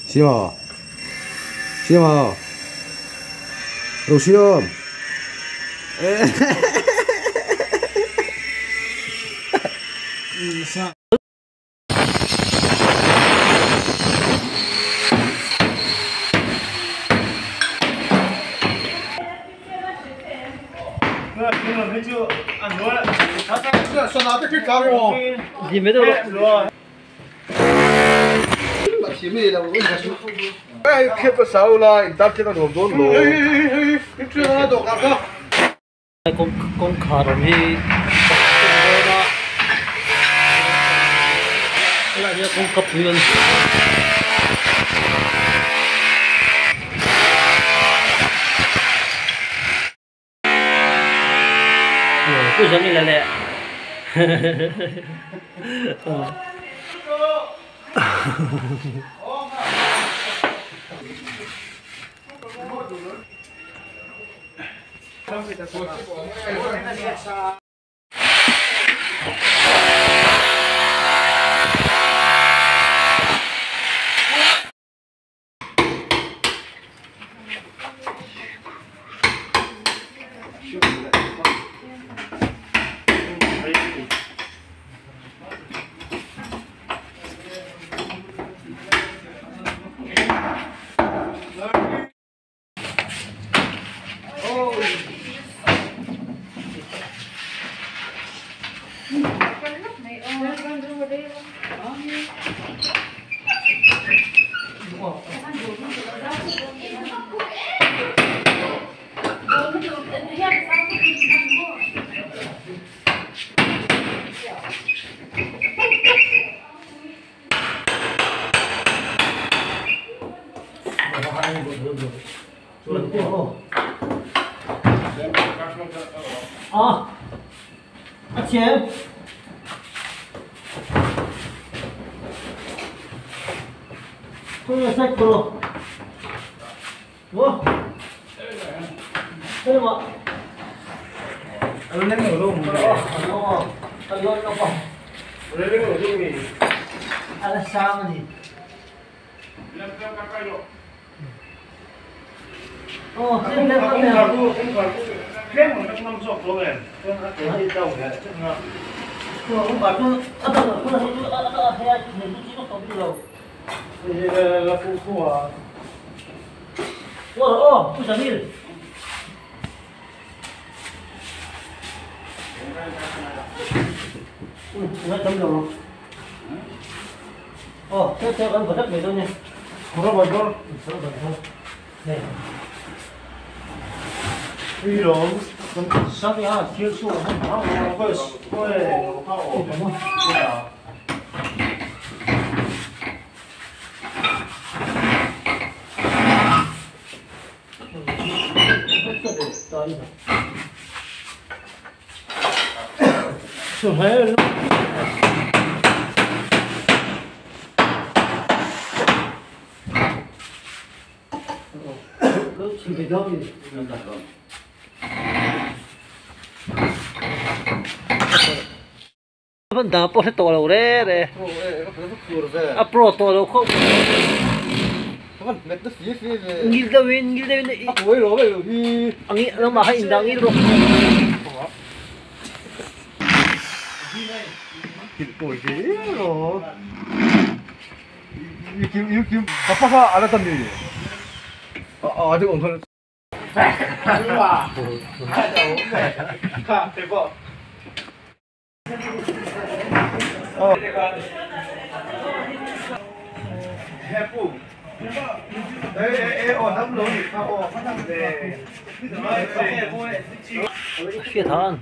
Siama Siama Rosiam 不想你了嘞。啊，阿钱。这个再过，我，这个，哦，现在方便了。哦，不小心。嗯，我怎么了？哦，这这个不得没东西。对。Vẫn đá bỏ tổ lâu đấy đấy. À pro tổ lâu không. Ngil đâu win, ngil đâu win. Ang nó mà hay indang ngil rồi. 아빠가 안 했단 얘기. 아, 아직 엉터리. 대박. 血糖。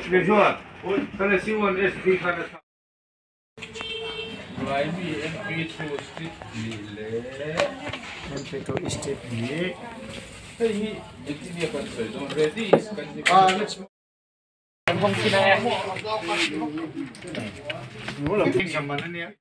没错，我刚才新闻 SD 看的。 MP2 step ni. 我老听什么呢？